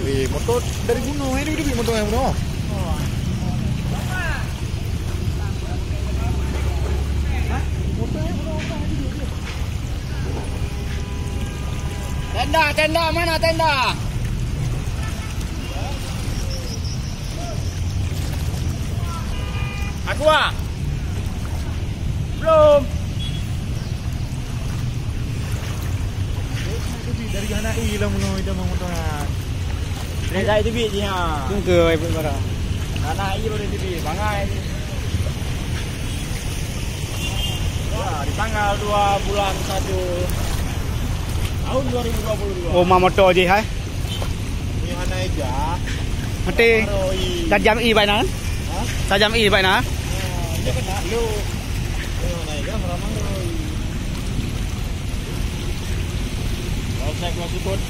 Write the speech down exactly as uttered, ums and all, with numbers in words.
Eh, motor dari gunung, ini dia motor yang gunung. Tenda, tenda, mana tenda? Aqua. Belum. Dari hana i lah meunoe ida mau motor. Dari tadi tebik je ha. Tunggu ai barang. Hana i baru tebik, bangai ni. Ya, di tanggal dua bulan satu tahun dua ribu dua puluh dua. Oh, ma motor je hai. Ni hana ija. Mati. Baru i. Tajam i baik nan. Ha? Tajam i baik nan. Ah, dia kena lu. Ni hana ija, ramang lu. Kalau saya keluar sukut.